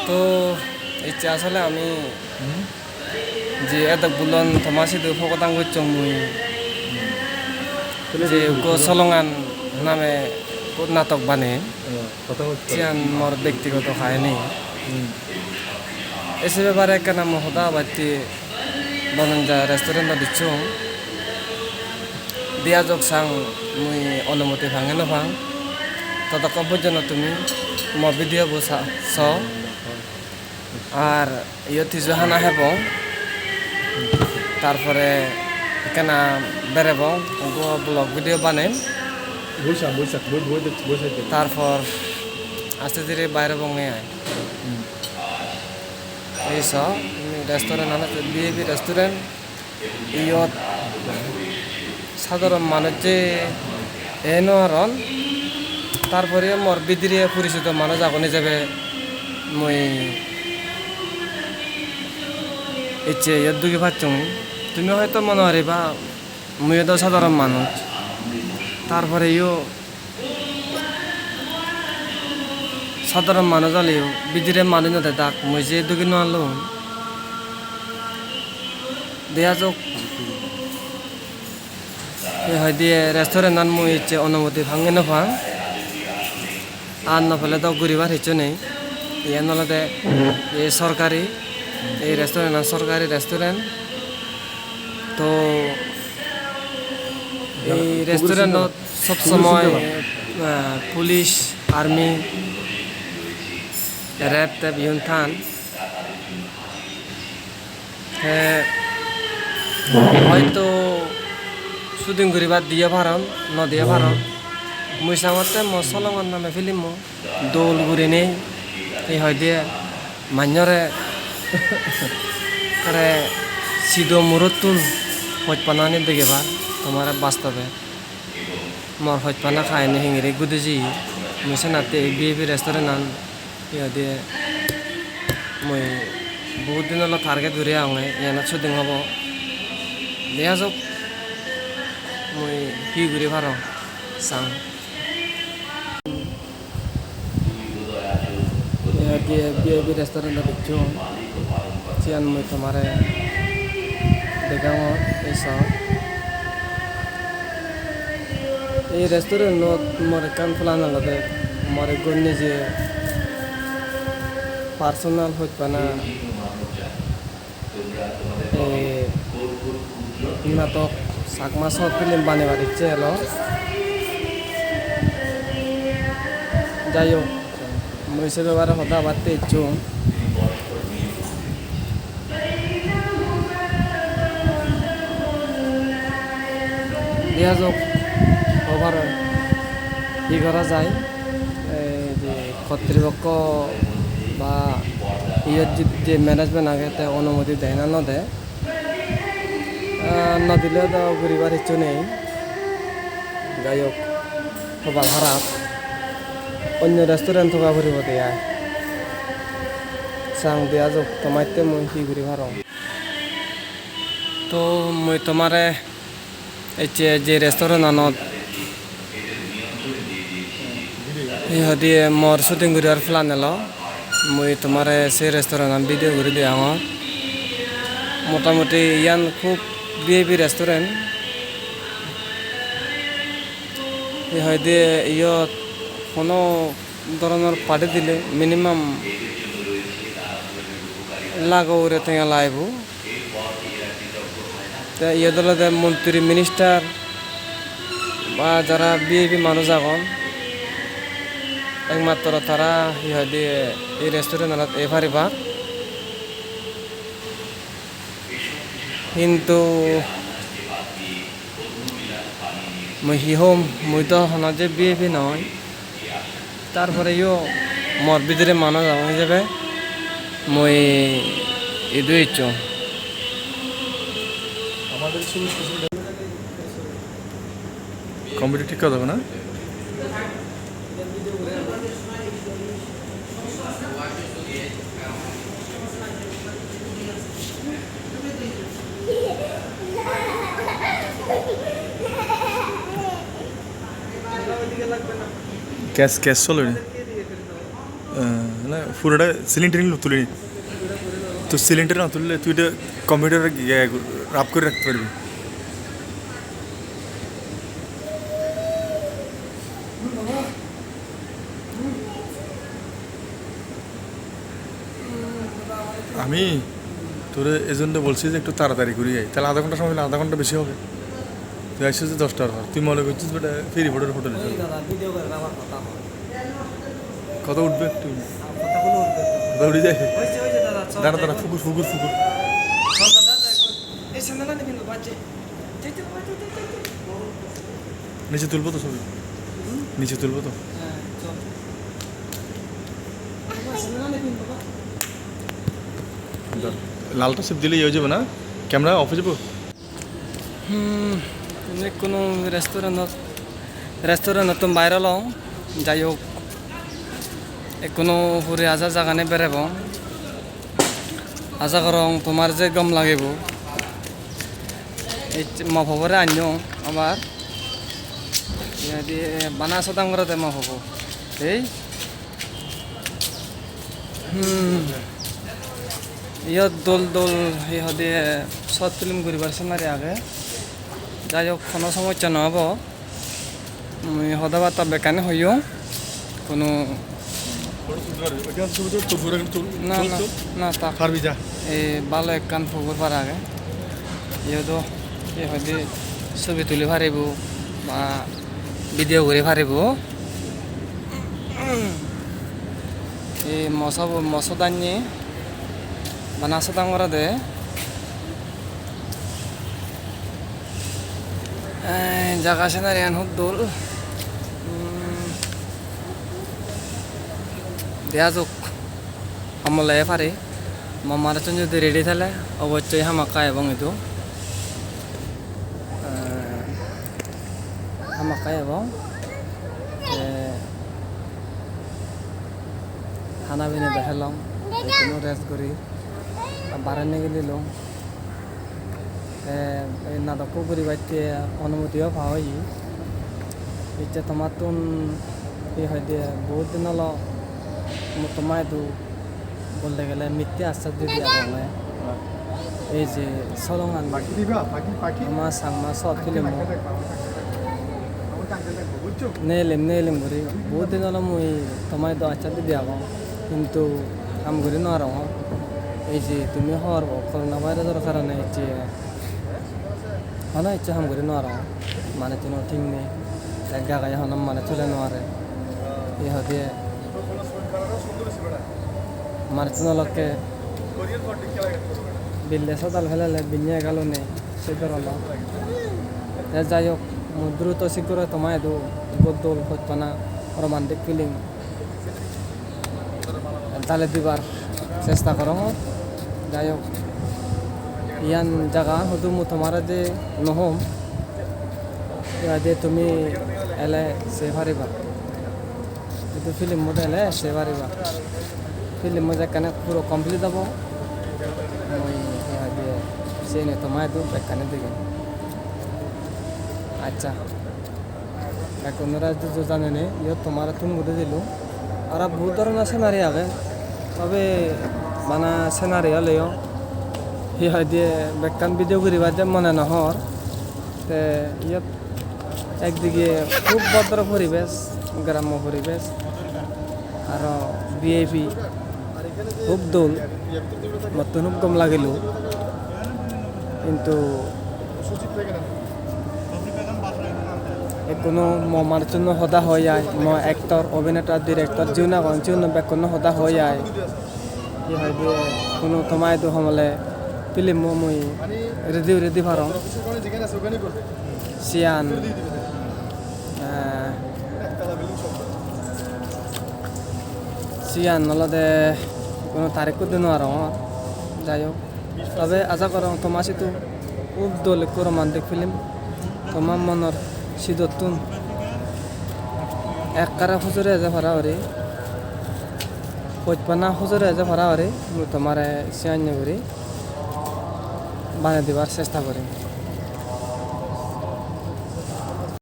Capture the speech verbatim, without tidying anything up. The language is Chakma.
To ecche asole ami je edok bulon toma sidu pogodang gocchong mui, je ekko Solongan name ekko natok baneye, siyan mor bektigoto kahini. Ei se bepare ekkena mui hoda hobatte Dhananjay restaurant-ot icchong. Diya jok sang, mui onumoti pange no pang. Totokkon pojjonto tumi mo video bo sa-, so. Ar iyot hiju hana hebong. Tar pore ekkena berebong, ubo vlog video banem. Boi sa, boi sa, boi, boi, boi sa. Tar por aste dire bairobonge ai. Ei so, restaurant ano V I P restaurant. Iyot sadharon manuj je ei no paron. Tar pore mor bidire porichito manuj agon ijebe mui ecche iyot dugi pacchong. Tumi hoito mone goriba, muiyo do sadharon manuj. Tar poreyo sadharon manuj oleyo bidire manuj no dedak, mui je dugi no alung. Deya jok. Ei hoide restaurant-an mui ecche onumoti pange no pang. Ar no pele do guribar hissu nei. Iyan olode ei sorkari, ei restaurant-an sorkari restaurant. To ei restaurant-ot sob somoi, ah, police, army, rep tep iyun than. Te hoito shooting guribar diye paron, no diye paron. Mui sangotte mo Solongan name film-mo dol gurinei, ei hoide manjore ekkere sido murottun hojpanani degebar tomare bastobe. Mor hojpana kahini hingiri gudi jeye, mui senatte ei V I P restaurant-an Hi hoide mui bahut din olo target guri agongey, iyanot shooting obo. Deya jok mui hi guri parong sang. Hi hoide V I P restaurant-ot ecchong, siyan mui tomare degangor, ei so. Ei restaurant-ot mor ekkan plan olode, mor ekko nije personal hojpana, ei natok Chakma short film banebar icche elo. Jai hok, mui se bepare hoda hobatte icchung. Deya jok, hobar oi, hi gora jai, ei je kotripokko ba iyot je, je management age te onumoti de na no de. Ah, no dile do guribar hissu nei. Jai hok, hobal harap. Onyo restaurant thoga puribo de ai. Sang deya jok, tomatte mui hi guri parong. To mui tomare ecche je restaurant-anot hi hoide mor shooting guribar plan elo, mui tomare se restaurant-an video guri degongor. Motamoti iyan hub V I P restaurant. Hi hoide iyot hono dhoronor party dile minimum lakho ugure tenga lagibo. Te iyot olode montri minister ba jara V I P manuj agon, ekmatro tara hi hoide ei restaurant-anot ei paribak. Hintu mui hi hom, mui do hono je V I P noi. Tar poreyo mor bidire manuj agon hijebe mui idu icchong. Computer ঠিক করা যাবে না? Gas, gas চলে নি? Eh, na, puroda ceiling tiling tuli ni. To ceiling tiling no tulile tui to computer, eh, rub guri rakte paribi. Ami tore ejonno bolchi je ekটু তাড়াতাড়ি guri ai, tale adha ghonta somoy lage, adha ghonta besi hobe. Tui aissos je dosta ar, tui mone gorchos beta ferry port or hotel. এই দাদা, ভিডিও করে আবার কথা হয়। কত উঠবে একটু? আর কথাগুলো উঠবে তো। কত উঠে যায়? ওই যে, ওই যে দাদা, চল, দাঁড়া, যাই দাঁড়া, বল। ফুকুর, ফুকুর, ফুকুর। চল দাদা, যাই বল। এই স্যান্ডেল আনি কিন্তু বাজে। যাই, যাই, যাই, যাই, যাই, যাই। নিচে তুলবো তো ছবি? হুম? নিচে তুলবো তো? হ্যাঁ, চল। ধর, লালটা সেভ দিলে ইয়ে হয়ে যাবে না? ক্যামেরা অফ হয়ে যাবো? Hmm, ekkuno restaurant-ot, restaurant-ottun baire olong, jai hok, ekkuno hure aja jagani berebong. Aja gorong tomar je gom lagibo. Ei mo pobore annong abar. Iyedi bana sodang gorede mo pobo. Ei. Hmm. Iyot dol dol hi hoide short film guribar scenery age. Jai hok, hono somossa no obo. Mui hoda batta bekkani hoyong. Kono na, na, na, ta. Ei bhalo ekkan pogor par age. Iyot do hi hoide sobi tuli paribo ba video guri paribo. Ei moso, moso danye bana sodang gorede. Ei jaga scenery-an hub dol. Hmm. Dega jok, hamole pari. Mo manuchun jodi ready thele, obossoi hamakkai ebong idu. Eh, hamakkai ebong. Te hana bini behelong, ekkuno rest guri. Bare nigililong. Te ei nadokko guribatte onumoti o pa oye. Ecche tomattun hi hoide, bohut din olo mo-, toma idu bolte gele mitte accha didi agonge. Ei je solongan ama Changma short film o. Neelim, neelim guri. Bohut din olo mui toma idu accha didi agong. Hintu ham guri nw arongor. Ei je tumi hobor po, corona virus-or karone ecche hono ecche ham guri nw arongor. Manuchuno thik nei. Ek jagayo hono manuj hole nw pare. Ei hoide manuchuno lokke bille sodal pelele binne egalunei se goronot. Te jai hok, mui druto siggore toma idu ekko dol hojpana romantic film dale dibar chesta gorongor. Jai hok, iyan jaga hudu mui tomare de no hom, iyan de tumi ele sei pariba. Idu film-ot ele sei pariba. Film-o jekkene puro complete obo, mui hi hoide siyeni toma idu bekkani degem. Accha, bekkunore juju janei nei, iyot tomare thum guri dilung. Aro bohut dhoronor scenery age, tobe bana scenery oleyo hi hoide bekkan video guribatte mone no hor. Te iyot ekdige hub bhodro poribesh, grammo poribesh, aro V I P hub dol, mottun hub gom lagilo. Hintu ekkuno mo manuchunno hoda hoi ai, mo actor, obhineta, director jiun agon, siunno bekkunno hoda hoi ai. Hi hoide, hono toma idu homole film-o mui ready guri di parong. Siyan, eh, siyan olode hono tarikko di nw arongor. Jai hok, tobe aja gorong toma sidu hub dol ekko romantic film. Toma monor sidottun ekkere hujure eje para guri, hojpana hujure eje para guri, mui tomare siyan guri banei dibar chesta gorim.